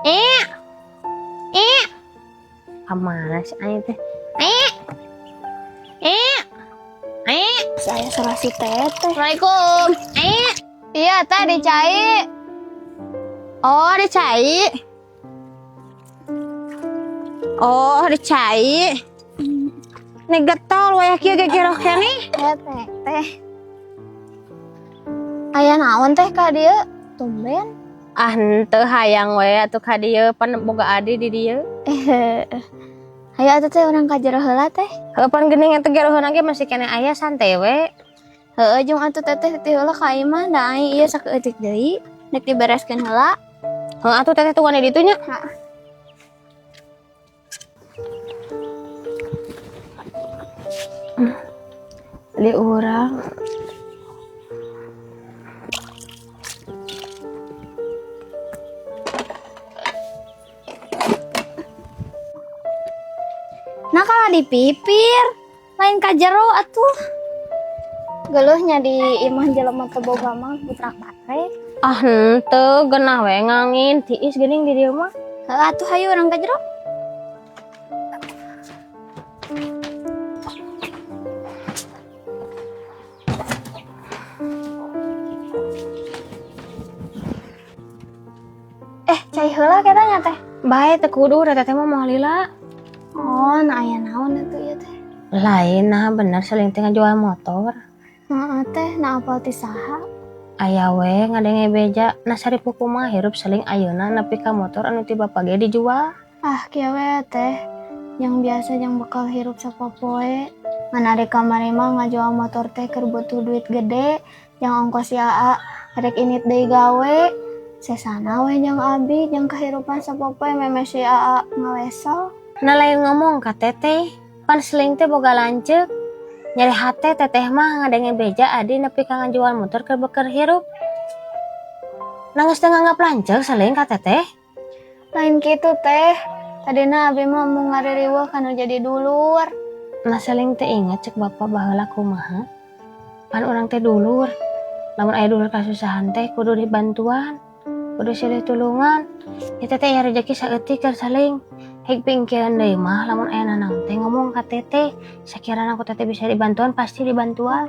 Eh. Eh. Kamana si Ai teh? Eh. Eh. Eh. Saya salah si teteh. Assalamualaikum. Eh. Iya, teh di cai. Oh, di cai. Oh, di cai. Nih getol wayah kieu ge kira keneh. Ya teh, teh. Aya naon teh ka dieu? Tumben. Ah, henteu hayang we atuh ka dieu pan boga adi di dieu. Hayu atuh teh urang ka jero heula teh. Heuh pan geuning eta geroheuna ge masih keneh aya santai we. Heueuh jeung atuh teteh teh heula ka imah da ai ieu sakeuteutik deui. Nek dibereskeun heula. Heuh atuh teteh tungguan di ditu nya. Heeh. Di urang. Nah kalau dipipir, lain ka jero atuh. Geluhnya di imah jelema teu boga mah butrak batrek. Ah henteu geunah we ngangin tiis geuning di dieu mah. Heuh atuh hayu urang ka jero. Cai heula kita nya teh. Bae teu kudu da teteh mah moal lila. Oh, nah aya naon atuh ieu teh? Lain nah bener seling teh ngajual motor. Heeh teh, nah apal ti saha? Aya we ngadenge beja, nah saripu kumaha hirup seling ayeuna nepi ka motor anu ti bapa ge dijual. Ah, kieu we teh. Yang biasa yang bekal hirup sapopoe. Ngan ari kamari mah ngajual motor teh keur butuh duit gede, yang ongkos ya a, rek init deui gawe. Sesana we jang abi, jang kahirupan sapopoe meme si aa ngawesel. Nah lain ngomong ka teteh, pan seling teh boga lanceuk. Nyeri hate teteh mah ngadenge beja adi nepi ka ngajual motor keur beker hirup. Nangis teh nganggap lanceuk seling ka teteh. Lain kitu teh, tadina abi mah mau ngaririweuh kana jadi dulur. Nah seling teh inget cek bapak baheula kumaha. Pan urang teh dulur. Lamun aya dulur kasusahan teh kudu dibantuan. Kudu silih tulungan. Ya teteh aya rejeki saeutik keur saling. Hek pingkiran deui mah lamun aya nanaon teh ngomong ka teteh. Sakirana ku teteh bisa dibantuan pasti dibantuan.